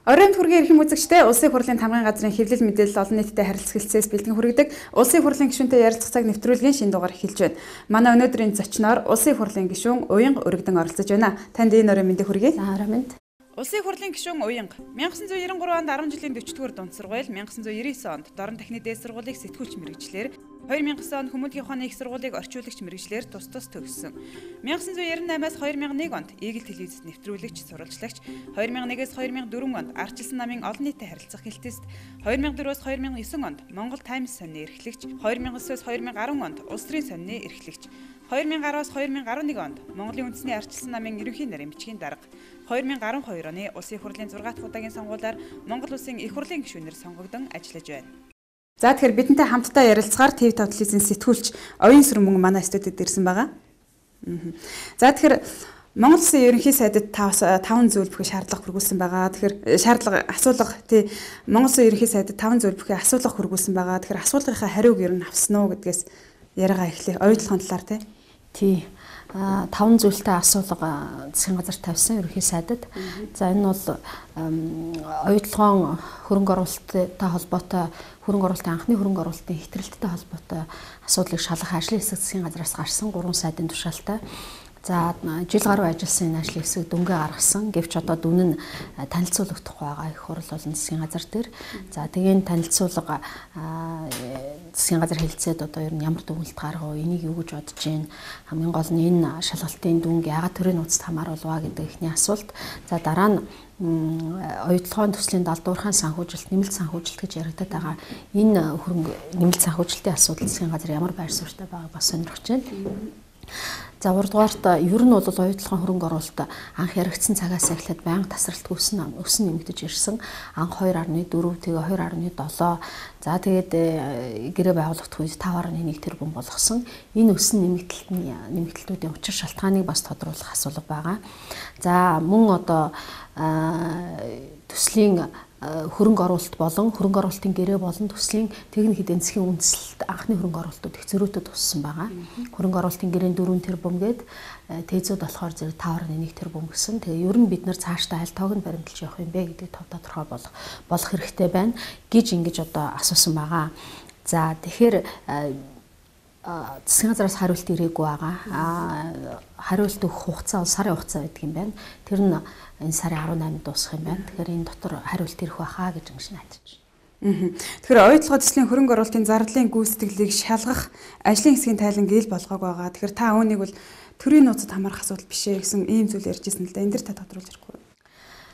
Оройн хүргийн эрхэм үзэгчдээ, Улсын хурлын тамгын газрын хэвлэл мэдээлэл олон нийтэд харилцах хэлтсээс бэлтгэн хүргэдэг Улсын хурлын гишүүнтэй ярилцах цаг нэвтрүүлгийн шинэ дугаар эхэлж байна. Манай өнөөдрийн зочноор Улсын хурлын гишүүн Уянга Өргөдөн оролцож байна. Танд энэ оройн мэндийг хүргэе. За, орой мэнд. Улсын хурлын гишүүн Уянга 1993 онд 10 жилийн 40-р дунд сургууль, 1999 онд Дорн техникийн дээд сургуулийг сэтгүүлч мэргэжлээр, 2009 онд Хүмүүдгийн ухааны их сургуулийг орчуулагч мэргэжлээр тус тус төгссөн. 1998-аас 2001 онд Eagle телевизэд нэвтрүүлэгч, сурвалжлагч, 2001-ээс 2004 онд Ардчилсан намын олон нийтэд харилцах хэлтэст, 2004-өөс 2009 онд Монгол Таймс сонины эрхлэгч, 2009-өөс 2010 онд Улс төрийн сонины эрхлэгч, 2010-аас 2011 онд Монголын үндэсний Ардчилсан намын ерөнхий нарийн бичгийн дарга, 2012 оны Улсын хурлын 6 дахь удаагийн сонгуулиар Монгол Улсын их хурлын гишүүнээр сонгогдсон ажиллаж байна. За, тэгэхээр бидэнтэй хамтдаа ярилцахаар ТV5 телевизийн сэтгүүлч Оюун Сүрэн мөн манай студид ирсэн байгаа. За, тэгэхээр Монгол Улсын ерөнхий сайдад 5 зүйл бүхий шаардлага хүргүүлсэн байгаа. Тэгэхээр шаардлага асуулга, тий, Монгол Улсын ерөнхий сайдад 5 зүйл бүхий асуулга хүргүүлсэн байгаа. Тэгэхээр асуулгынхаа хариуг ер нь авсан уу гэдгээс яриагаа эхлэе. Оюутлогын талаар, тий. Тий. 5 зүйлтэй асуулга засгийн газар тавьсан ерөнхий сайдад. За, энэ бол оюутлогоон хөрөнгө оруулалттай холбоотой, хөрөнгө оруулалтын анхны хөрөнгө оруулалтын хэтрэлттэй холбоотой асуудлыг шалгах ажлын хэсэг засгийн газраас гарсан 3 сайдын тушаалтай. За, жил гаруй ажилласан энэ ажлын хэсэг дүнгээ гаргасан. Гэвч одоо дүн нь танилцуулагдахгүй байгаа их хурл болон засгийн газар дээр. За, тэгээ энэ танилцуулга засгийн газар хэлцээд одоо ер нь ямар дүгнэлт гаргав, энийг юу гэж бодож байна? Хамгийн гол нь энэ шалгалтын дүнг яагаад төрийн нууцд хамааруулваа гэдэг эхний асуулт. За, дараа нь оюутлогын төслийн далдуурхайн санхүүжилт, нэмэлт санхүүжилт гэж яригдаад байгаа. Энэ хөрөнгө нэмэлт санхүүжилтийн асуудал засгийн газар ямар байр суурьтай байгааг бас сонирхож байна. За, 3 дугаарт ер нь бол оюутлогын хөрөнгө оруулалт анх яригдсан цагаас эхлээд байнга тасралтгүй өсөн нэмэгдэж ирсэн. Анх 2.4, тэгээ 2.7, за тэгээд гэрээ байгуулагдах үед 5.1 тэрбум болгосон. Энэ өсөн нэмэгдэлтүүдийн учир шалтгааныг бас тодруулах асуулга байгаа. За, мөн одоо төслийн хөрөнгө оруулалт болон хөрөнгө оруулалтын гэрээ болон төслийн техник эдийн засгийн үндэслэлт анхны хөрөнгө оруулалтууд их зөрүүтэй туссан байгаа. Хөрөнгө оруулалтын гэрээнд 4 тэрбум гээд тээзүүд болохоор зэрэг 5.1 тэрбум гэсэн. Тэгээ ер нь бид нар цаашдаа аль тоог нь баримталж явах юм бэ гэдгийг тов тодорхой болох хэрэгтэй байна гэж ингэж одоо асуусан байгаа. За, тэгэхээр засгийн газраас хариулт ирээгүй байгаа. Хариулт өгөх хугацаа бол сарын хугацаа байдаг юм байна. Тэр нь энэ сарын 18-нд дуусах юм байна. Тэгэхээр энэ дотор хариулт ирэх байхаа гэж ингэж найдаж байна. Тэгэхээр оюутлогын төслийн хөрөнгө оруулалтын зардлын гүйцэтгэлийг шалгах ажлын хэсгийн тайлан гээл болгоог байгаа. Тэгэхээр та үүнийг бол төрийн нууцад хамаарах асуудал биш ээ гэсэн ийм зүйл ярьж ирсэн л да. Энэ дэр та тодруулж ярихгүй.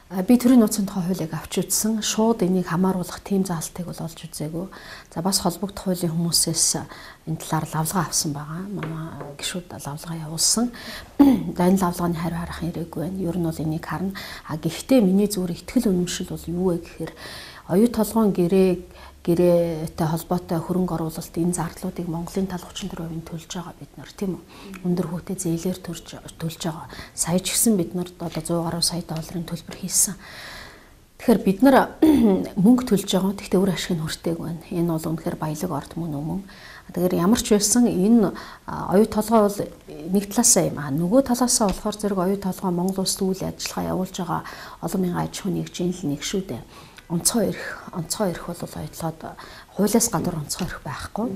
Би төрийн нууцын тухай хуулийг авч үзсэн. Шууд энийг хамааруулах тийм заалтыг бол олж үзээгүй. За, бас холбогдох хуулийн хүмүүсээс энэ талаар лавлгаа авсан байгаа. Манай гишүүд лавлгаа явуулсан. За, энэ лавлгааны хариу харах ирээгүй байна. Ер нь бол энийг харна. А гэхдээ миний зүгээр итгэл үнэмшил бол юу вэ гэхээр оюут толгойн гэрээтэй холбоотой хөрөнгө оруулалт энэ зардлуудыг Монголын тал 34% төлж байгаа бид нар, тийм үү? Өндөр хүүтэй зээлээр төлж байгаа. Сая ч гэсэн бид нар одоо 100 гаруй сая долларын төлбөр хийсэн. Тэгэхээр бид нар мөнгө төлж байгаа. Гэхдээ үр ашиг нь хүртээг байна. Энэ бол үнэхээр баялаг орд мөн өмнө. Тэгэхээр ямар ч байсан энэ оюут толгой бол нэг талаасаа юм. А нөгөө талаасаа болохоор зэрэг оюут толгой Монгол улс үйл ажиллагаа явуулж байгаа олон мянган аж ахуйн нэгжийн л нэг шүү дээ. Онцгой эрх бол оюутлоод хуулиас гадуур онцгой эрх байхгүй.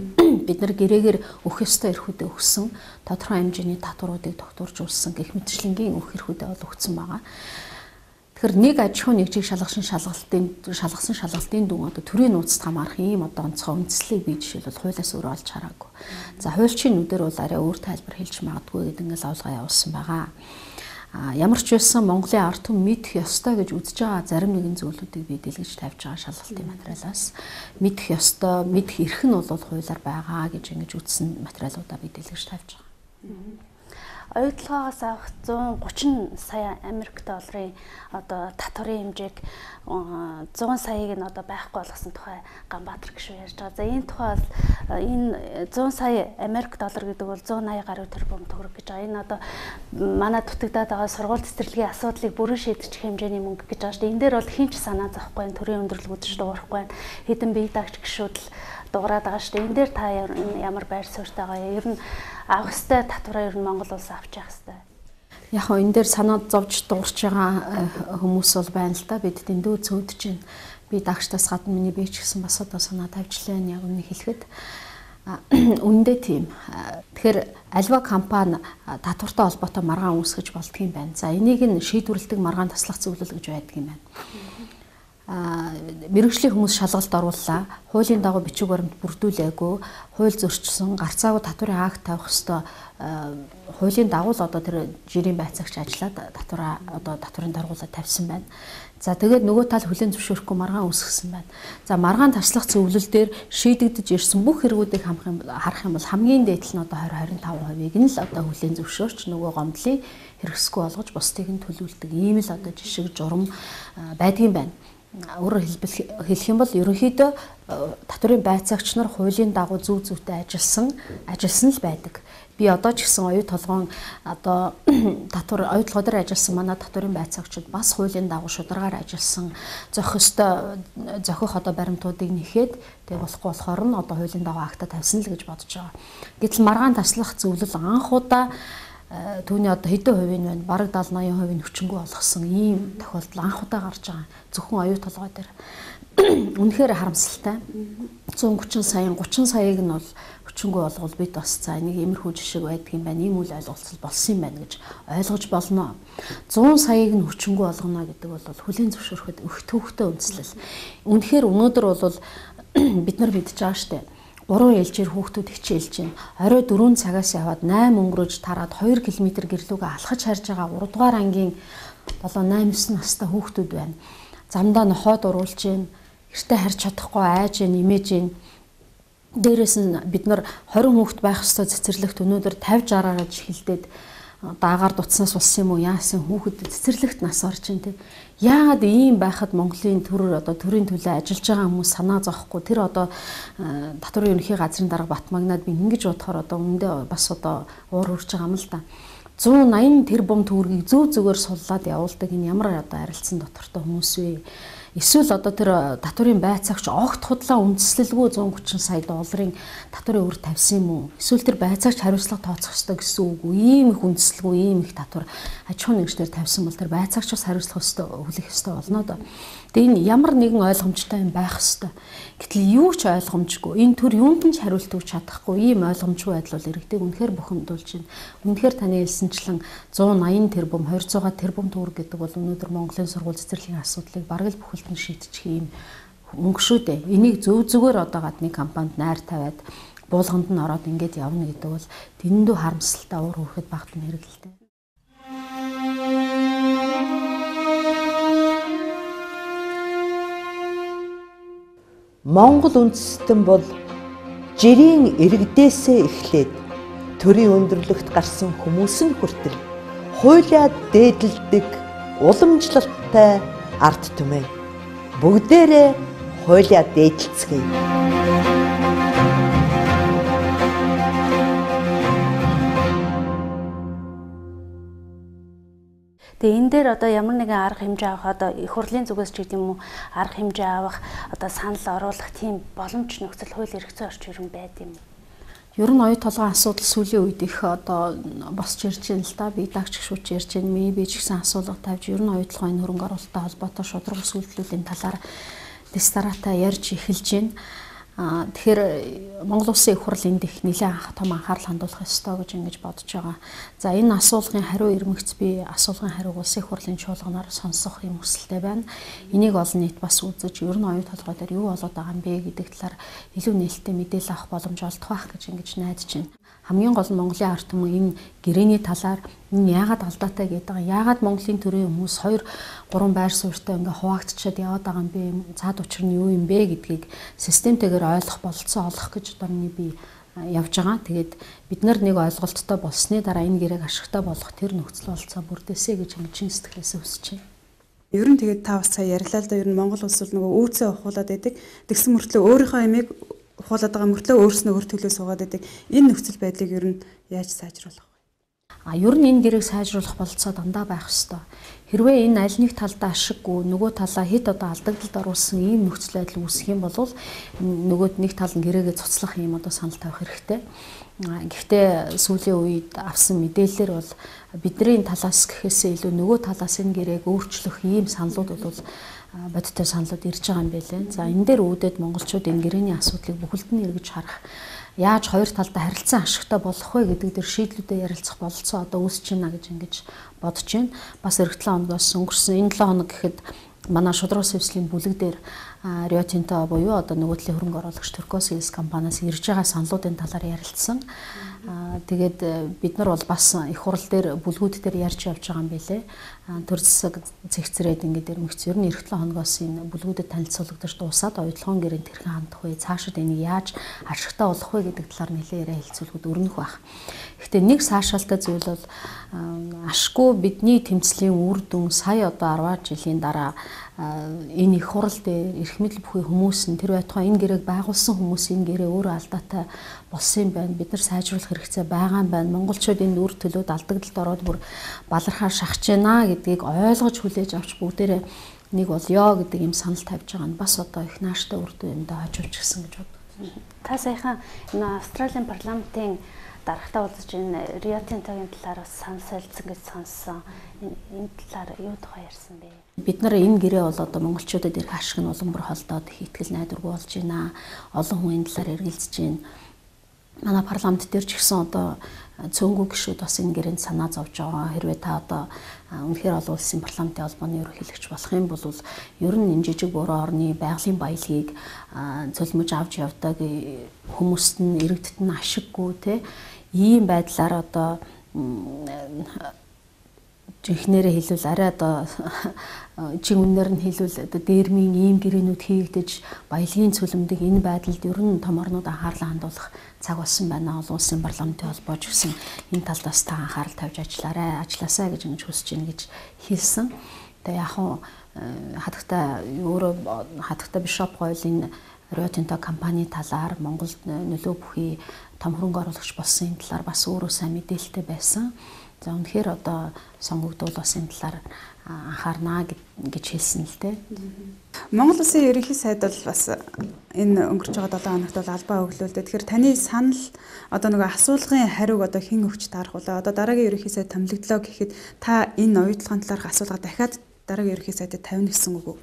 Бид нар гэрээгээр өгөх ёстой эрхүүдээ өгсөн, тодорхой хэмжээний татваруудыг тогтворжуулсан гэх мэтчлэнгийн өгөх эрхүүдээ бол өгсөн байгаа. Тэгэхээр нэг аж ахуйн нэгжийг шалгасан шалгалтын дүн одоо төрийн нууцд хамаарах ийм одоо онцгой үндслийг би жишээлбэл хуулиас өөр олж хараагүй. За, хуульчийн нүдээр бол арай өөр тайлбар хэлж магадгүй гэдэг ингээл лавлгаа явуулсан байгаа. Ямар ч байсан Монголын ард түмэн мэдэх ёстой гэж үзэж байгаа зарим нэгэн зүйлүүдийг би дэлгэж тавьж байгаа шалгалтын материалаас мэдэх ёстой, мэдэх эрх нь бол хуулиар байгаа гэж ингэж үзсэн материалуудаа би дэлгэж тавьж байгаа. Оюутлогоос авах 130 сая Америк долларын одоо татварын хэмжээг 100 саяыг нь одоо байхгүй болгосон тухай Ганбаатар гишүүн ярьж байгаа. За, энэ тухай бол энэ 100 сая Америк доллар гэдэг бол 180 гаруй тэрбум төгрөг гэж байгаа. Энэ одоо манай дутагдаад байгаа сургууль цэцэрлэгийн асуудлыг бүрэн шийдчих хэмжээний мөнгө гэж байгаа шүү дээ. Энэ дээр бол хэн ч санаа зовхгүй, төрийн өндөрлөг үзэж дуурахгүй, хэдэн бие даагч гишүүд л дуурайд байгаа шүү дээ. Энэ дээр та ямар байр суурьтай байгаа? Ер нь авах ёстой татвараа ер нь Монгол улс авч явах ёстой. Яг хоо энэ дээр санаа зовж дуурч байгаа хүмүүс бол байна л да. Бид дэндүү цөөдөж байна. Би дагчтаас гадна миний бие ч гэсэн бас одоо санаа тавьжлаа яг үнэ хэлэхэд. Үнэндээ тийм. Тэгэхээр альва компани татвартай холбоотой маргаан үүсгэж болдго юм байна. За энийг нь шийдвэрлэдэг маргаан таслах зөвлөл гэж байдаг юм байна. Мэргэжлийн хүмүүс шалгалт орууллаа. Хуулийн дагуу бичиг баримт бүрдүүлээгүй, хууль зөрчсөн, гарцаагүй татварын акт тавих ёстой хуулийн дагуу л одоо тэр жирийн байцаагч ажиллаад татвараа одоо татварын даргуулаад тавьсан байна. За тэгээд нөгөө тал хүлээн зөвшөөрөхгүй маргаан үүсгэсэн байна. За маргаан таслах зөвлөл дээр шийдэгдэж ирсэн бүх хэрэгүүдийг харах юм бол хамгийн дээд нь одоо 20-25%-ийг нь л одоо хүлээн зөвшөөрч нөгөө гомдлыг хэрэгсэхгүй болгож бусдыг нь төлөвлөдөг ийм л одоо жишг журам байдгийн байна. Өөрөөр хэлбэл хэлэх юм бол ерөнхийдөө татварын байцаагч нар хуулийн дагуу зөв зөвтэй ажилласан л байдаг. Би одоо ч гэсэн оюу толгоон одоо татвар оюу толгой дээр ажилласан манай татварын байцаагчид бас хуулийн дагуу шударгаар ажилласан, зохих ёстой зохих одоо баримтуудыг нэхэд тэг болохгүй болохоор нь одоо хуулийн дагуу акта тавьсан л гэж бодож байгаа. Гэтэл маргаан таслах зөвлөл анх удаа түүний одоо хэдэн хувийн байна? Бараг 70 80% нь хүчингү болгосон ийм тохиолдол анх удаа гарч байгаа. Зөвхөн оюу толгой дээр. Үнэхээр харамсалтай. 130 саяын 30 саяыг нь бол хүчингү болгол бид бас за энийг иймэрхүү жишг байдаг юм байна. Ийм үйл ойлголцол болсон юм байна гэж ойлгож болно. 100 саяыг нь хүчингү болгоно гэдэг бол хүлээн зөвшөөрөхөд өөх төвхтэй үндслэл. Үнэхээр өнөөдөр бол бид нар мэдж байгаа штэ. 3 ээлжээр хүүхдүүд хичээлж байна. Орой 4 цагаас яваад 8 өнгөрөөж тараад 2 км гэрлүүгээ алхаж харж байгаа 3 дугаар ангийн 7 8 9 настай хүүхдүүд байна. Замдаа нохойд уруулж байна. Гэртээ харж чадахгүй айж байна, имэж байна. Дээрээс нь бид нар 20 хүүхд байх ёстой цэцэрлэгт өнөөдөр 50 60-аараа чихэлдээд даагаар дутснаас болсон юм уу яасан хүүхэд цэцэрлэгт нас орж байна те. Яагаад ийм байхад Монголын төр одоо төрийн төлөө ажиллаж байгаа хүмүүс санаа зовхгүй тэр одоо татварын ерөнхий газрын дарга Батмагнаад би ингэж бодохоор одоо үүндээ бас одоо уур хурж байгаа юм л да. 180 тэрбум төгрөгийг зөв зөвөөр суллаад явуулдаг энэ ямар одоо харилцан дотортой хүмүүс вэ? Эсвэл одоо тэр татварын байцаагч огт худлаа үндэслэлгүй 130 сая долларын татварын өр тавьсан юм уу? Эсвэл тэр байцаагч хариуцлага тооцох ёстой гэсэн үг үү? Ийм их үндэслэлгүй, ийм их татвар аж ахуйн нэгжлэр тавьсан бол тэр байцаагч бас хариуцлага ёстой хүлээх ёстой болно доо. Тэгээ энэ ямар нэгэн ойлгомжтой юм байх ёстой. Гэтэл юу ч ойлгомжгүй, энэ төр юунд нь ч хариулт өгч чадахгүй ийм ойлгомжгүй байдал бол иргэдийг үнэхээр бухимдуулж байна. Үнэхээр таны хэлсэнчлэн 180 тэрбум, 200 тэрбум төгрөг гэдэг бол өнөөдөр Монголын сургууль цэцэрлэгийн асуудлыг бараг л бүхэлд нь шийдчих ийм мөнгө шүү дээ. Энийг зөв зүгээр одоо гадны компанид найр тавиад буулганд нь ороод ингээд явна гэдэг бол тэрэндүү харамсалтай уур хүрхэд багтан хэрэгэлтэй. Монгол үндэстэн бол жирийн иргэдээсээ эхлээд төрийн өндөрлөгт гарсан хүмүүс нь хүртэл хуулиа дээдэлдэг уламжлалтай ард түмэн. Бүгдээрээ хуулиа дээдэлцгээе. Тэгээ энэ дээр одоо ямар нэгэн арга хэмжээ авах одоо их хурлын зүгээс ч гэдэм юм уу арга хэмжээ авах одоо санал оруулах тийм боломж нөхцөл хууль эрх зүйн орчин ер нь байд юм. Ер нь оюу толгойн асуудал сүүлийн үед их одоо босч ирж байна л да. Би дагч гişүүч ярьж байна. Миний би ч гэсэн асуулга тавьж ер нь оюу толгойн хөрөнгө оруулалттай холбоотой шударга ус үйлдэлүүдийн талаар дэс дараатай ярьж эхэлж байна. Тэгэхээр Монгол Улсын их хурл энд их нэлээд том анхаарал хандуулах ёстой гэж ингэж бодож байгаа. За энэ асуулгын хариу ирмэгц би асуулгын хариуг Улсын их хурлын чуулганаар сонсох юм хүсэлтэй байна. Энийг олон нийт бас үзэж ер нь оюу толгой дээр юу болоод байгаа юм бэ гэдэг талаар илүү нээлттэй мэдээлэл авах боломж олдох байх гэж ингэж найдаж байна. Хамгийн гол нь Монголын ард түмэн энэ гэрээний талаар энэ яагаад алдаатай гэдэг байгаа. Яагаад Монголын төрийн хүмүүс 2 3 байр суурьтай ингээ хуваагдчихад яваад байгаа юм бэ? Цаад учир нь юу юм бэ гэдгийг системтэйгээр ойлгох бололцоо олох гэж одоо миний би явж байгаа. Тэгээд бид нар нэг ойлголттой болсны дараа энэ гэрээг ашигтай болгох тэр нөхцөл бололцоо бүрдээсэй гэж ингэ чин сэтгэлээсээ хүсэж байна. Ер нь тэгээд та бас сая ярьлаа л да. Ер нь Монгол улс бол нөгөө өөцөө ухуулаад байдаг. Тэгсэн мөртлөө өөрийнхөө ямиг ухуулаад байгаа мөртлөө өөрснөө өөр төлөө суугаад байдаг. Энэ нөхцөл байдлыг ер нь яаж сайжруулах вэ? А ер нь энэ гэрээг сайжруулах бололцоо дандаа байх ёстой. Хэрвээ энэ аль нэг талдаа ашиггүй, нөгөө талаа хэд одоо алдагдлалд оруулсан ийм нөхцөл байдал үүсэх юм бол нөгөөд нэг тал нь гэрээгээ цуцлах ийм одоо санал тавих хэрэгтэй. Гэхдээ сүүлийн үед авсан мэдээллээр бол бидний талаас гэхээсээ илүү нөгөө талаас энэ гэрээг өөрчлөх ийм саналууд бол бодиттой саналууд ирж байгаа юм байлээ. За энэ дээр үүдээд монголчууд энэ гэрээний асуудлыг бүхэлд нь эргэж харах, яаж хоёр талдаа харилцан ашигтай болох вэ гэдэг дээр шийдлүүдээ ярилцах бололцоо одоо үүсэж байна гэж ингэж бодож байна. Бас эх 7 хоногоос өнгөрсөн энэ 7 хоног гэхэд манай шудраг сэвслийн бүлэг дээр Рио Тинто буюу одоо нөгөө талын хөрөнгө оруулагч Turquoise Hills компаниас ирж байгаа саналуудын талаар ярилцсан. Тэгээд бид нар бол бас их хурал дээр бүлгүүд дээр ярьж явж байгаа юм билэ. Төр засаг цэгцрээд ингээд ирмэгц ер нь эх 7 хоногоос энэ бүлгүүдэд танилцуулагдаж дуусаад оюутлогын гэрээнд хэрхэн хандах вэ? Цаашид энийг яаж ашигтай болох вэ гэдэг талаар нэлээд яриа хэлцүүлгүүд өрнөх байх. Гэхдээ нэг саашаалтай зүйл бол ашгүй бидний тэмцлийн үр дүн сая одоо 10 жилийн дараа энэ их хурал дээр эрх мэдэл бүхий хүмүүс нь тэр байтугай энэ гэрээг байгуулсан хүмүүс энэ гэрээ өөрөө алдаатай болсон юм байна. Бид нар сайжруулах хэрэгцээ байгаа юм байна. Монголчууд энэ үр төлөөд алдагдлалд ороод бүр балархаар шахаж байна гэдгийг ойлгож хүлээж авч бүгдээрээ нэг болёо гэдэг юм санал тавьж байгаа нь бас одоо их нааштай үр дүн юмдаа хожуулж гисэн гэж боддог. Та саяхан энэ Австралийн парламентын дарагтаа уулзаж энэ Рио Тинтогийн талаар бас санал солилцсон гэж сонссон. Энэ талаар юу тухай ярьсан бэ? Бид нар энэ гэрээ бол одоо монголчуудад ирэх ашиг нь улам бүр холдоод их итгэл найдваргүй болж байна. Олон хүн энэ талаар эргэлзэж байна. Манай парламент дээр ч гэсэн одоо цөөнгүү гишүүд бас энэ гэрээнд санаа зовж байгаа. Хэрвээ та одоо үнэхээр олон улсын парламентын холбооны ерөнхийлөгч болох юм бол ер нь энэ жижиг бороо орны байгалийн баялагийг цөлмөж авч явдаг хүмүүст нь иргэдэд нь ашиггүй те ийм байдлаар одоо жинхнэрээ хэлвэл арай одоо чин үннээр нь хэлвэл одоо дээрмийн ийм гэрээнүүд хийгдэж баялагын цөлмөдөг энэ байдалд ер нь том орнууд анхаарлаа хандуулах цаг болсон байна. Олон улсын парламентын холбоо ч гэсэн энэ талд бас та анхаарал тавьж ажиллаарай, ажилласаа гэж ингэж хүсэж байна гэж хэлсэн. Тэгээ яг хуу хатагтай өөрөө хатагтай Бишоп гойл энэ Рио Тинто компани талаар Монголд нөлөө бүхий том хөрөнгө оруулагч болсон энэ талаар бас өөрөө сайн мэдээлэлтэй байсан. За үнэхээр одоо сонгогдвол бас энэ талаар анхаарнаа гэж хэлсэн л дээ. Монгол улсын ерөнхий сайд бол бас энэ өнгөрч байгаа 7 хоногт бол албаа өглөө л дээ. Тэгэхээр таны санал одоо нөгөө асуулгын хариуг одоо хэн өгч таарах вэ? Одоо дараагийн ерөнхий сайд томилогдлоо гэхэд та энэ оюутлогын талаарх асуулга дахиад дараагийн ерөнхий сайдад тавина гэсэн үг үү?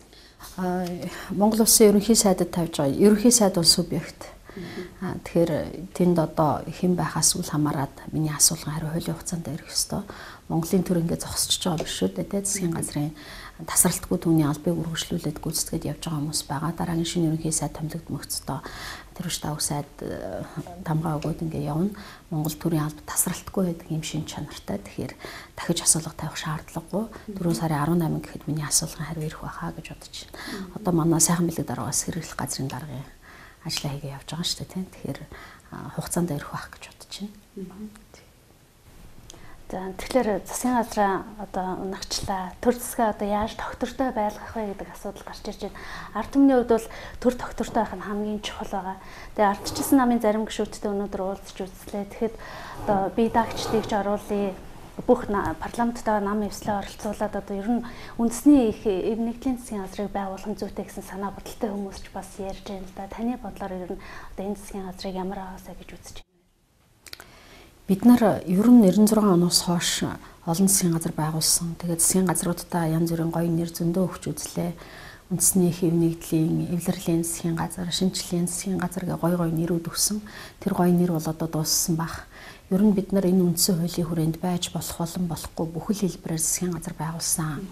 Монгол улсын ерөнхий сайдад тавьж байгаа. Ерөнхий сайд бол субъект. Тэгэхээр тэнд одоо хэн байхаас үл хамааран миний асуулгын хариу хуулийн хугацаанд ирэх ёстой. Монголын төр ингээд зогсож байгаа биш үү дээ. Засгийн газрын тасралтгүй түүний албыг үргэлжлүүлээд гүйцэтгээд явж байгаа хүмүүс байгаа. Дараагийн шинэ ерөнхий сайд томилогдмогцдоо тэр үш давг сайд тамгаа өгөөд ингээд явна. Монгол төрийн алба тасралтгүй байдаг юм шин чанартай. Тэгэхээр дахиж асуулга тавих шаардлагагүй. 4 сарын 18 гэхэд миний асуулгын хариу ирэх байхаа гэж бодож байна. Одоо манай сайхан бэлэг дараагаас хэрэглэх газрын даргын ажлаа хийгээ явж байгаа шүү дээ, тийм. Тэгэхээр хугацаанд ирэх байх гэж бодож байна. За тэгэхээр засгийн газраа одоо унагчлаа. Төр засгаа одоо яаж тогтвортой байлгах вэ гэдэг асуудал гарч ирж байна. Ард түмний хувьд бол төр тогтвортой байх нь хамгийн чухал байгаа. Тэгээ ардчилсан намын зарим гишүүдтэй өнөөдөр уулзч үзлээ. Тэгэхэд одоо бие даагчдыг ч оруулъя. Бүх парламенттайгаа нам эвслээ оролцуулаад одоо ер нь үндэсний их эв нэгдлийн засгийн газрыг байгуулах нь зүйтэй гэсэн санаа бодолтой хүмүүс ч бас ярьж байна л да. Таны бодлоор ер нь одоо энэ засгийн газрыг ямар аваасаа гэж үзэж байна? Бид нар ер нь 96 оноос хойш олон засгийн газар байгуулсан. Тэгээд засгийн газруудаа янз бүрийн гоё нэр зөндөө өгч үзлээ. Үндэсний их эв нэгдлийн, эвлэрлийн засгийн газар, шинжлэлийн засгийн газар гэх гоё гоё нэрүүд өгсөн. Тэр гоё нэр бол одоо дууссан байх. Ер нь бид нар энэ үндсэн хуулийн хүрээнд байж болох болон болохгүй бүхэл хэлбэрээр засгийн газар байгуулсан.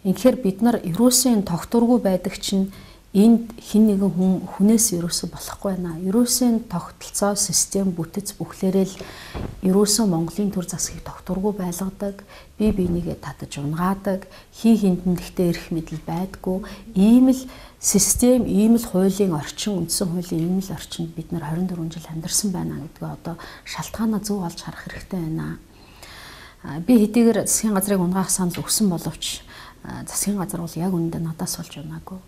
Үнэхээр бид нар ерөөсөө энэ тогтворгүй байдаг чинь энд хэн нэгэн хүн хүнээс ерөөсөө болохгүй байна. Ерөөсөө энэ тогтолцоо систем бүтэц бүхлээрээ л ерөөсөө Монголын төр засгийг тогтворгүй байлгадаг, бие бинийгээ татаж унгаадаг, хин хиндэнд гэхдээ эрх мэдэл байдгүй. Ийм л систем, ийм л хуулийн орчин, үндсэн хуулийн ийм л орчинд бид нар 24 жил амьдарсан байна гэдгээ одоо шалтгаанаа зөв олж харах хэрэгтэй байна. Би хэдийгээр засгийн газрыг унгаах санал өгсөн боловч засгийн газар бол яг үүндээ надаас болж унаагүй.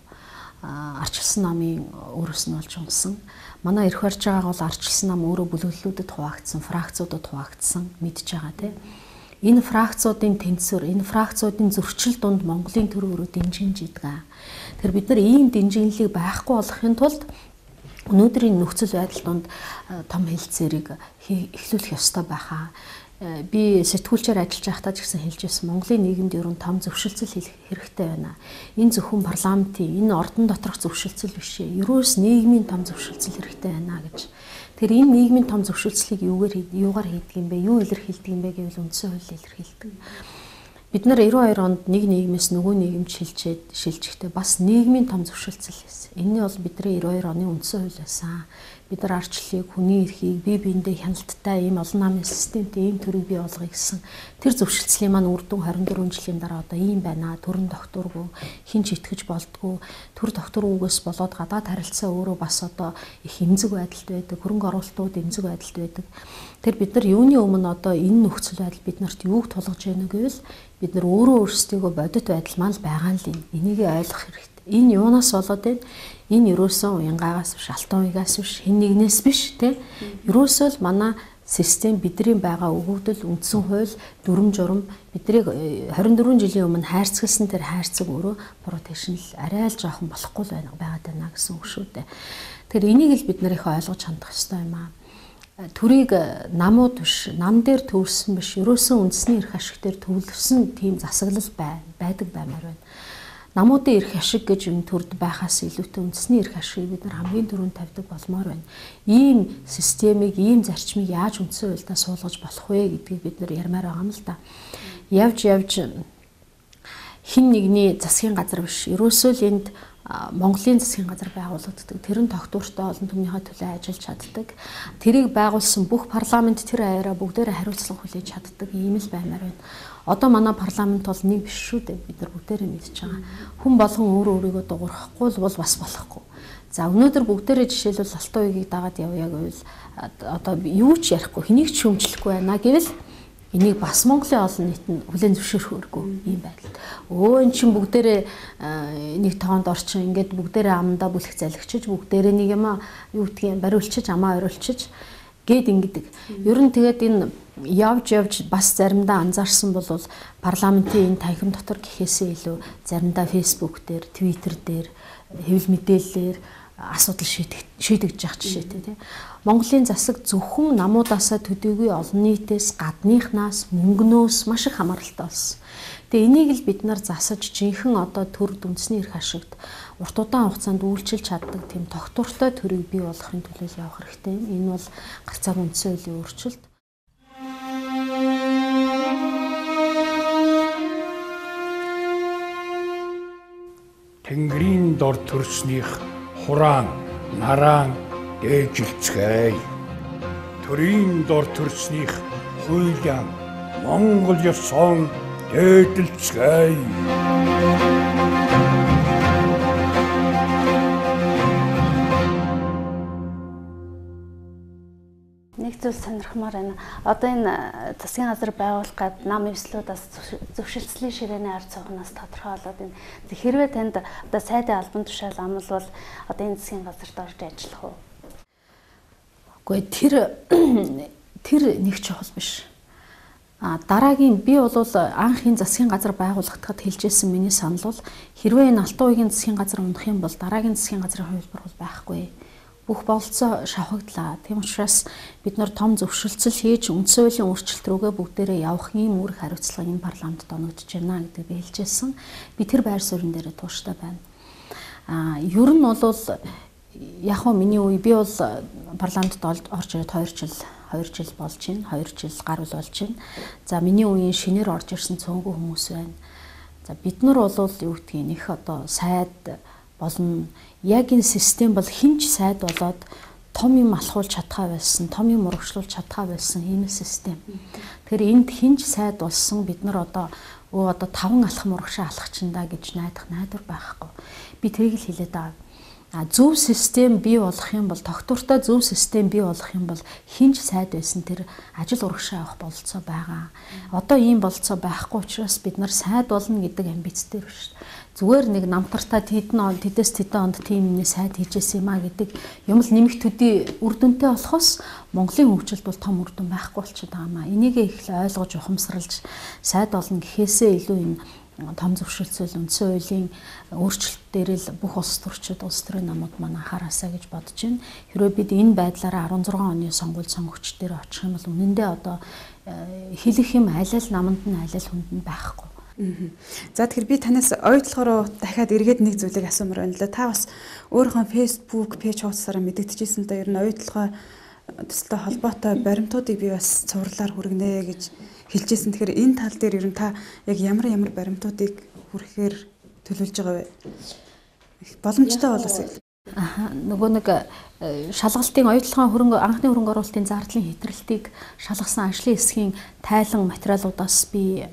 Арчилсан намын өөрөөс нь болж унсан. Манай эрх барьж байгааг бол арчилсан нам өөрөө бүлэглэлүүдэд хуваагдсан, фракцуудад хуваагдсан мэдж байгаа тийм. Энэ фракцуудын тэнцвэр, энэ фракцуудын зөрчил дунд Монголын төр өөрөө дэнжинж идэг. Тэгэхээр бид нар ийм дэнжинлийг байхгүй болохын тулд өнөөдрийн нөхцөл байдал дунд том хэлцээрийг эхлүүлэх ёстой байхаа. Би сэтгүүлчээр ажиллаж байхдаа ч гэсэн хэлж байсан, Монголын нийгэмд ерөн том зөвшөлтсөл хэрэгтэй байна. Энэ зөвхөн парламентын, энэ ордон доторх зөвшөлтсөл биш ээ. Ерөөс нийгмийн том зөвшөлтсөл хэрэгтэй байна гэж. Тэгэхээр энэ нийгмийн том зөвшөлтслийг юугаар хийдэг юм бэ? Юу илэрхийлдэг юм бэ гэвэл үндсэн хууль илэрхийлдэг. Бид нар 92 онд нэг нийгмээс нөгөө нийгэмд шилжихдээ бас нийгмийн том зөвшөлтсөл хийсэн. Энэ нь бол бидний 92 оны үндсэн хууль байсан. Бид нар арчлалыг, хүний эрхийг, бие биендээ хяналттай ийм олон намын системтэй ийм төрийг бий болгоё гэсэн тэр зөвшөлтслийн маань үр дүн 24 жилийн дараа одоо ийм байна. Төрөн тогтворгүй, хэн ч итгэж болдгоо, төр тогтворгүйгээс болоод гадаад харилцаа өөрөө бас одоо их эмзэг байдалд байдаг, хөрөнгө оруулалтууд эмзэг байдалд байдаг. Тэр бид нар юуны өмнө одоо энэ нөхцөл байдал бид нарт юуг тулгаж байна гэвэл бид нар өөрөө өөрсдийгөө бодит байдал маань л байгаа нь л энэ. Энийг ойлгох хэрэгтэй. Энэ юунаас болоод байна? Энэ ерөөсөн уянгаагаас биш, алтан уягаас биш, хэн нэгнээс биш тэ. Ерөөсөө л манай систем бидний байгаа өгөгдөл, үндсэн хууль, дүрм журам биднийг 24 жилийн өмнө хайрцагласан тэр хайрцаг өөрөө буруу тийш нь арай л жоохон болохгүй л байгаад байна гэсэн үг шүү дээ. Тэгэхээр энийг л бид нар их ойлгож хандах ёстой юм аа. Төрийг намууд биш, нам дээр төвлөсөн биш, ерөөсөн үндэсний эрх ашиг дээр төвлөрсөн тийм засаглал байдаг баймаар байна. Намуудын эрх ашиг гэж юм төрд байхаас илүүтэй үндэсний эрх ашигыг бид нар хамгийн түрүүнд тавьдаг болмоор байна. Ийм системийг, ийм зарчмыг яаж үндсэн хуульдаа суулгаж болох вэ гэдгийг бид нар ярмаар байгаа юм л да. Явж хин нэгний засгийн газар биш. Ерөөсөө л энд Монголын засгийн газар байгуулагддаг. Тэр нь тогтвортой олон түмнийхээ төлөө ажиллаж чаддаг. Тэрийг байгуулсан бүх парламент тэр аяараа бүгдээрээ хариуцлага хүлээж чаддаг ийм л баймаар байна. Одоо манай парламент бол нэг биш шүү дээ. Бид нар бүгдээрээ мэдж байгаа. Хүн болгон өөрөө өөрийгөө дуурахгүй л бол бас болохгүй. За өнөөдөр бүгдээрээ жишээлбэл алтан уягийг дагаад явъя гэвэл одоо юу ч ярихгүй, хэнийг ч шүүмжлэхгүй байна гэвэл энийг бас Монголын олон нийт нь хүлээн зөвшөөрөхгүй ийм байдалд. Өө эн чинь бүгдээрээ нэг тоонд орчин ингээд бүгдээрээ амдаа бүлэх залгичиж бүгдээрээ нэг юм юу гэдгийг бариулчиж амаа ориулчиж гээд ингэдэг. Ер нь тэгээд энэ явж бас заримдаа анзаарсан бол парламентын энэ танхим дотор гэхээсээ илүү заримдаа Facebook дээр, Twitter дээр, хэвлэл мэдээллээр асуудал шийдэгдэж явах жишээтэй тийм. Монголын засаг зөвхөн намуудаасаа төдийгүй олон нийтээс, гадныхнаас, мөнгнөөс маш их хамааралтай болсон. Тэгээ энийг л бид нар засаж жинхэнэ одоо төр үндэсний эрх ашигт урт удаан хугацаанд үйлчилж чаддаг тийм тогтвортой төрийг бий болгохын төлөө явах хэрэгтэй. Энэ бол гарцаагүй үндсэн хуулийн өөрчлөлт. Тэнгэрийн дор төрснийх хураан, нараан дээжилцгээе. Төрийн дор төрснийх хуйлаан Монгол ёсон дээдэлцгээе. Нэг зүйл сонирхмаар байна. Одоо энэ засгийн газар байгуулах гээд нам эвслүүд бас зөвшөлтслийн ширээний ард цугнаас тодорхой болоод энэ хэрвээ танд одоо сайдын албан тушаал амлвал одоо энэ засгийн газарт орж ажиллах уу? Үгүй тэр нэг чухал биш. А дараагийн би бол анх энэ засгийн газар байгуулагдахад хэлжсэн миний санал бол хэрвээ энэ алтан уягийн засгийн газар унах юм бол дараагийн засгийн газрын хувилбар бол байхгүй. Бүх бололцоо шавхагдлаа. Тийм учраас бид нар том зөвшөлтсөл хийж үндсэн хуулийн өөрчлөлт рүүгээ бүгдээрээ явах ийм үүрэг хариуцлага энэ парламентд оногдож байна гэдгийг би хэлжсэн. Би тэр байр суурин дээр тууштай байна. А ер нь бол яг хөө миний үе би бол парламентд орж ирээд 2 жил болж байна. 2 жил гаруй болж байна. За миний үеийн шинээр орж ирсэн цөөнгүй хүмүүс байна. За бид нар бол юу гэдгийг их одоо сайд болно. Яг энэ систем бол хинч сайд болоод том юм алхуулж чадхаа байсан, том юм урагшлуулж чадхаа байсан ийм л систем. Тэгэхээр энд хинч сайд болсон бид нар одоо 5 алхам урагшаа алхах чинь да гэж найдах найдвар байхгүй. Би тэрийг л хэлээд байгаа. Зөв систем бий болох юм бол, тогтвортой зөв систем бий болох юм бол хинж сайд байсан тэр ажил урагшаа авах бололцоо байгаа. Одоо ийм бололцоо байхгүй учраас бид нар сайд болно гэдэг амбицтэй биш. Зүгээр нэг намтартаа тэдэн он тэдэс тэдэн онд тийм юмны сайд хийжсэн юм а гэдэг юм л нэмэх төдий үр дүнтэй болохоос Монголын хөгжилд бол том үр дүн байхгүй болчиход байгаа юм а. Энийгээ их л ойлгож ухамсарлаж сайд болно гэхээсээ илүү энэ том зөвшөлтсөл үндсэн хуулийн өөрчлөлт дээр л бүх улс төрчид, улс төрийн намууд маань анхаараасаа гэж бодож байна. Хэрвээ бид энэ байдлаараа 16 оны сонгуульд сонгогч дээр очих юм бол үнэндээ одоо хэлэх юм аль аль наманд нь аль аль хүнд нь байхгүй. За тэгэхээр би танаас оюутлогоо руу дахиад эргээд нэг зүйлийг асуумар байна л да. Та бас өөрийнхөө Facebook пэйж хуудасаараа мэдэгдэжсэн л да. Ер нь оюутлогоо төсөлтэй холбоотой баримтуудыг би бас цувралаар хүргэнэ гэж хэлжсэн. Тэгэхээр энэ тал дээр ер нь та яг ямар ямар баримтуудыг хүргэхээр төлөвлөж байгаа вэ? Боломжтой бол бас. Нөгөө нэг шалгалтын оюутлогын хөрөнгө анхны хөрөнгө оруулалтын зардлын хэтрэлтийг шалгасан ажлын хэсгийн тайлан материалуудаас би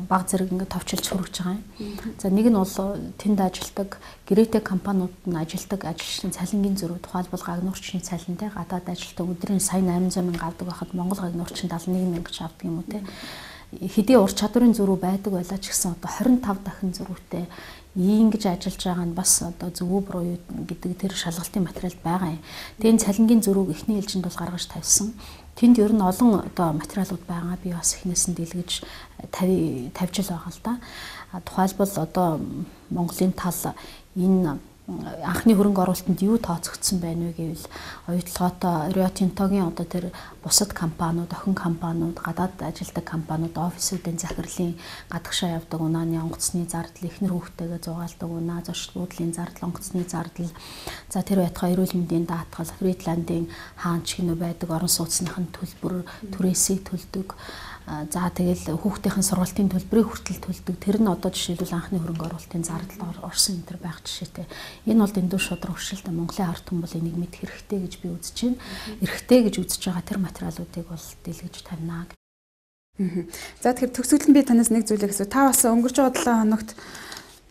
баг зэрэг ингээд товчилж хүргэж байгаа юм. За нэг нь бол тэнд ажилтдаг гэрээтэй компаниуд нь ажилтдаг ажилчдын цалингийн зөрүү, тухайлбал гагнуурчны цалинтай гадаад ажилтдаг өдрийн сая 800 мянга авдаг байхад Монгол гагнуурчин 71 мянга ч авдаг юм уу те. Хэдий ур чадварын зөрүү байдаг байлаа ч гэсэн одоо 25 дахин зөрүүтэй ингэж ажиллаж байгаа нь бас одоо зөв үү буруу юу гэдэг тэр шалгалтын материалд байгаа юм. Тэгээ энэ цалингийн зөрүүг эхний ээлжинд бол гаргаж тавьсан. Тэнд ер нь олон одоо материалууд байгаа. Би бас эхнээс нь дэлгэж тавьж л байгаа л да. Тухайлбал одоо Монголын тал энэ анхны хөрөнгө оруулалтанд юу тооцогдсон байна вэ гэвэл оюутлогоотой Рио Тинтогийн одоо тэр бусад компаниуд, охин компаниуд, гадаад ажилладаг компаниуд, офисуудын захирлын гадагшаа явдаг унааны онгоцны зардал, эхнэр хүүхдтэйгээ зугаалдаг унаа, зочд буудлын зардал, онгоцны зардал, за тэр байтугай эрүүл мэндийн даатгал, Фридландын хаан ч гинүү байдаг орон сууцныхын төлбөр, түрээсийг төлдөг. За тэгэл хүүхдийн сургалтын төлбөрийг хүртэл төлдөг. Тэр нь одоо жишээлбэл анхны хөрөнгө оруулалтын зардалд орсон энэ төр байх жишээтэй. Энэ бол дэндүү шудраг хөшөлт. Монголын ард түмэн бол энийг мэдэх хэрэгтэй гэж би үзэж байна. Эрхтэй гэж үзэж байгаа тэр материалуудыг бол дэлгэж тавина. За тэгэхээр төгсгөлд нь би танаас нэг зүйлийг асуу. Та бас өнгөрч байгаа 7 хоногт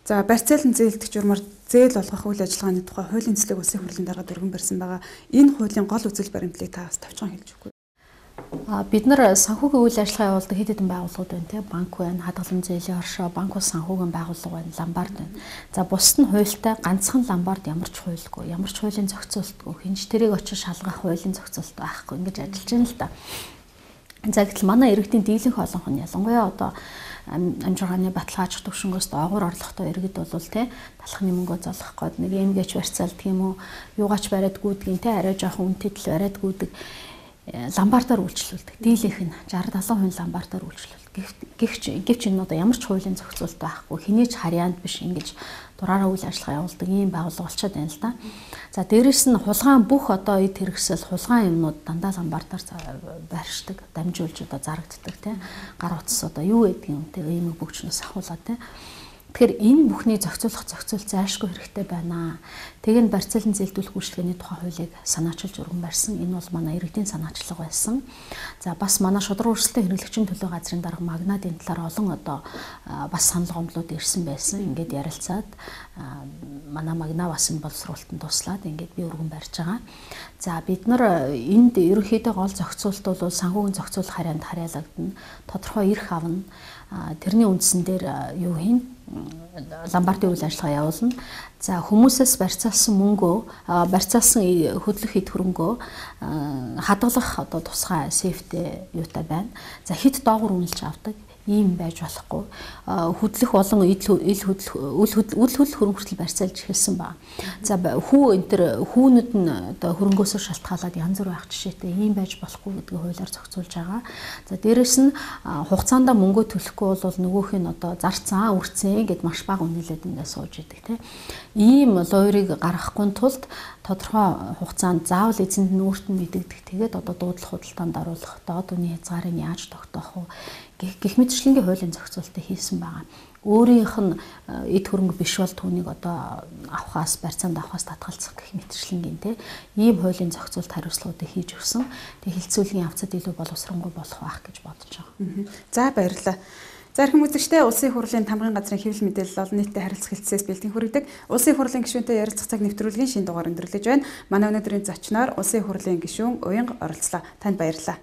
за барьцаалан зээлдэх журмаар зээл олгох үйл ажиллагааны тухай хуулийн төслийг улсын хурлын даргад өргөн барьсан байгаа. Энэ хуулийн гол үзэл баримтлалыг та бас товчхон хэлж өгөхгүй. Бид нар санхүүгийн үйл ажиллагаа явуулдаг хэд хэдэн байгууллагууд байна те. Банк байна, хадгаламж зээлийн оршоо, банк ус санхүүгийн байгууллага байна, ломбард байна. За бусд нь хуультай, ганцхан ломбард ямар ч хуульгүй, ямар ч хуулийн зохицуултгүй, хинж тэрийг очиж шалгах хуулийн зохицуулт байхгүй ингэж ажиллаж байна л да. За гэтэл манай иргэдийн дийлэнх олонх нь ялангуяа одоо амжиргааны баталгаажих төвшөнгөөс доогуур орлоготой иргэд бол те талхны мөнгөө золох гээд нэг эмгээч барьцаалдаг юм уу, юугаач бариад гүйдгийн те, арай жоохон үнэтэй тал бариад гүйдэг. Ломбардаар үйлчлүүлдэг. Дийлэнх нь 60 70% ломбардаар үйлчлүүлдэг. Гэвч энэ одоо ямар ч хуулийн зохицуулт байхгүй, хэний ч харьяанд биш ингэж дураараа үйл ажиллагаа явуулдаг ийм байгууллага болчиход байна л да. За дээрэс нь хулгайн бүх одоо эд хэрэгсэл хулгайн юмнууд дандаа ломбардаар байршдаг, дамжуулж одоо зарагддаг те. Гар утас одоо юу гэдгийг юм те, эмэг бөгчнөөс ахуулаад те. Тэгэхээр энэ бүхнийг зохицуулах зохицуул зайлшгүй хэрэгтэй байна. Тэгээ нь барьцаалан зээлдүүлэх үйлчилгээний тухай хуулийг санаачилж өргөн барьсан. Энэ бол манай иргэдийн санаачлага байсан. За бас манай шударга өрсөлдөөн хэрэглэгчийн төлөө газрын дарга Магнад энэ талаар олон одоо бас санал гомдлууд ирсэн байсан. Ингээд ярилцаад манай Магна бас энэ боловсруулалтанд туслаад ингээд би өргөн барьж байгаа. За бид нар энд ерөнхийдөө гол зохицуулалт бол санхүүгийн зохицуулах харьяанд харьяалагдана. Тодорхой эрх авна. Тэрний үндсэн дээр юу хийн? Ломбардын үйл ажиллагаа явуулна. За хүмүүсээс барьцаалсан мөнгөө, барьцаалсан хөдлөх эд хөрөнгөө хадгалах одоо тусгай сейфтэй юутай байна. За хэд доогуур үнэлж авдаг ийм байж болохгүй. Хөдлөх болон ил хөдлөх үл хөдлөх хөрөнгө хүртэл барьцаалж эхэлсэн ба. За хүү энэ төр хүүнүүд нь одоо хөрөнгөөсөө шалтгаалаад янз бүр байх жишээтэй ийм байж болохгүй гэдгийг хуулиар зохицуулж байгаа. За дээрэс нь хугацаанд мөнгөө төлөхгүй бол нөгөөх нь одоо зарцсан үрцэн гэд маш бага үнэлээд ингээд сууж идэг те. Ийм луйрыг гаргахгүй тулд тодорхой хугацаанд заавал эзэнд нь өөрт нь мэдэгдэх. Тэгээд одоо дуудлах худалдаанд оруулах, доод үнийн хязгаарыг яаж тогтоох вэ гэх мэтчилэнгийн хуулийн зохицуултыг хийсэн байгаа. Өөрийнх нь эд хөрөнгө биш бол түүнийг одоо авахаас, барьцаанд авахаас татгалзах гэх мэтчилэнгийн те ийм хуулийн зохицуулт хариуцлагуудыг хийж өгсөн. Тэгээ хилцүүлгийн авцад илүү боловсронгуй болох байх гэж бодож байгаа. За баярлалаа. За эрхэм үзэгчдээ, Улсын хурлын тамгын газрын хэвлэл мэдээлэл олон нийтэд харилцах хэлтсээс бэлтгэн хүргэдэг Улсын хурлын гишүүнтэй ярилцах цаг нэвтрүүлгийн шинэ дугаар өндөрлөж байна. Манай өнөөдрийн зочноор Улсын хурлын гишүүн Уянга оролцлоо. Танд баярлалаа.